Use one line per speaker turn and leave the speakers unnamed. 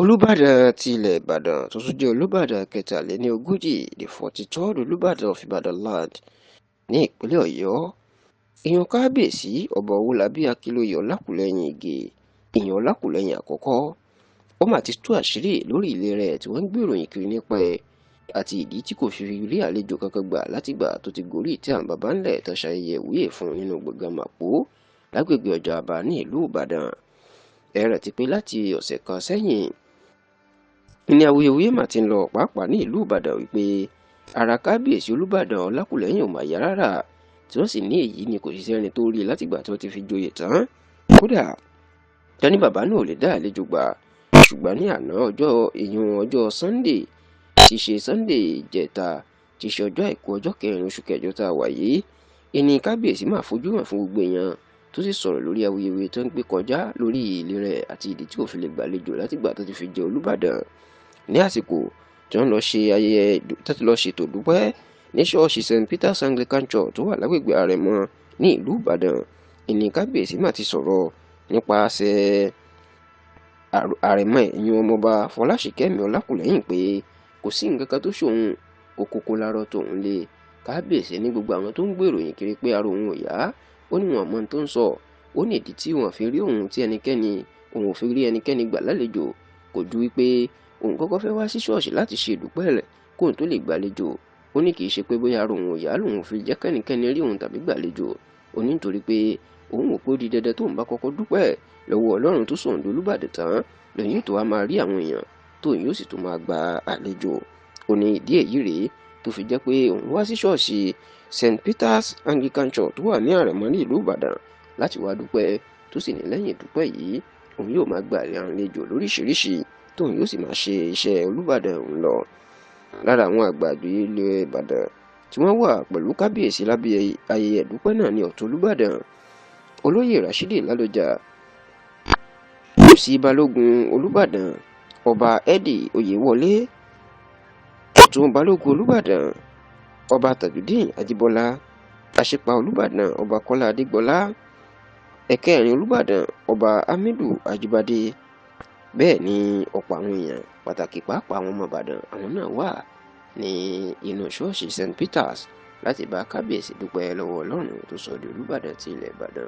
Olùbàdàn ti ilẹ̀ Ìbàdàn tó tún jẹ́ Olùbàdàn kẹtàléníogójì, the 43rd Olùbàdàn of Ibadan land ní ìpínlẹ̀ Ọ̀yọ́, ìyẹn Kábíyèsí Ọba Owólabí Akínlóye Ọlákùlẹ́hìn Ìgè, ìyẹn Ọlákùlẹ́hìn àkọ́kọ́, ó mà ti tú àṣírí lórí ìlera ẹ̀ tí wọ́n ń gbé ìròyìn kiri nípa ẹ̀ àti ìdí tí kò fi rí àlejò kankan gbà látìgbà tó ti gorí ìtẹ́ àwọn baba ńlẹ̀ tó ṣayẹyẹ ìwúyè fún un nínú gbọ̀ngàn Màpó lágbègbè Ọjà Àbá ní ìlú Ìbàdàn. Ẹ rántí pé láti ọ̀sẹ̀ kan sẹ́yìn ní awuyewuye mà ti ń lọ pàápàá ní ìlú Ìbàdàn wípé ara Kábíyèsí Olúbàdàn Ọlákùlẹ́hìn ò mà yá rárá, tí wọ́n sì ní èyí ni kò sì sẹ́ni tó rí i látìgbà tí wọ́n ti fi joyè tán. Kódà tẹ́ni bàbá náà ò lè dá àlejò gbà, ṣùgbọ́n ní àná ọjọ́ ìyún ọjọ́ Sunday tí ṣe Sunday ìjẹta tí ṣe ọjọ́ àìkú ọjọ́ kẹrin oṣù kẹjọ tá a wà yìí, ìní Kábíyèsí máa fojú hàn fún gbogbo èèyàn tó sì sọ̀rọ̀ lórí awuyewuye tó ń gbé kọjá lórí ìlera ẹ̀ àti ìdí tí kò fi lè gbàlejò látìgbà tó ti fi jẹ Olúbàdàn. Ní àsìkò tí wọ́n lọ ṣe ayẹyẹ tó ti lọ ṣètò dúpẹ́ ní ṣọ́ọ̀ṣì St Peter's Anglican Church tó wà lágbègbè Àrẹ̀mọ ní ìlú Ìbàdàn, ìní Kábíyèsí mà ti sọ̀rọ̀ nípasẹ̀ àrẹ̀mọ ìyún ọmọọba Fọláṣìkẹ́mi Ọlákùlẹ́hìn pé kò sí nǹkan kan tó ṣòun, òkòkò lárọ tóun lé. Kábíyèsí ní gbogbo àwọn tó ń gbé ìròyìn kiri pé ara òun ò yá, ó ní wọn mọ ohun tó ń sọ, ó ní ìdí tí wọn fi rí òun tí ẹnikẹ́ni òun ò fi rí ẹnikẹ́ni gbà lálejò kò ju wípé òun kọ́kọ́ fẹ́ wá sí ṣọ́ọ̀ṣì láti ṣe ìdúpẹ́ rẹ̀ kóun tó lè gbàlejò. Ó ní kì í ṣe pé bóyá ara òun ò yá lòun fi jẹ́ kẹ́nikẹ́ni rí òun tàbí gbàlejò. Ó ní nítorí pé òun ò pé ó di dandan tóun bá kọ́kọ́ dúpẹ́ lọ́wọ́ Ọlọ́run tó sọ̀ǹdó Olúbàdàn tán lẹ́yìn tó wá máa rí àwọn èèyàn tóun yóò sì tún máa gba àlejò. Ó ní ìdí èyí rèé tó fi jẹ́ pé òun wá sí ṣọ́ọ̀ṣì St Peter's Anglican Church tó wà ní Àrẹ̀mọ ní ìlú Ìbàdàn láti wá dúpẹ́, tó sì ní lẹ́yìn ìdúpẹ́ yìí òun yóò máa gba àlejò lóríṣiríṣi tóun yóò sì máa ṣe iṣẹ́ Olúbàdàn òun lọ. Lára àwọn àgbààgbà ilẹ̀ Ìbàdàn tí wọ́n wà pẹ̀lú Kábíyèsí lábẹ́ ayẹyẹ ìdúpẹ́ náà ní Ọ̀tún Olúbàdàn Olóyè Rashidi Ládọjà, Òsì Balógun Olúbàdàn Ọba Eddie Oyèwọlé, Ọ̀tún Balógun Olúbàdàn Ọba Tajudeen Ajíbọ́lá, Aṣípa Olúbàdàn Ọba Kọ́lá Adégbọlá, Ẹ̀kẹrin Olúbàdàn Ọba Hamidu Ajíbádé. Bẹ́ẹ̀ ni ọ̀pọ̀ àwọn èèyàn pàtàkì pàápàá àwọn ọmọ Ìbàdàn àwọn náà wà ní inú ṣọ́ọ̀ṣì St Peters láti bá Kábíyèsí dúpẹ́ lọ́wọ́ Ọlọ́run tó sọ di Olúbàdàn ti ilẹ̀ Ìbàdàn.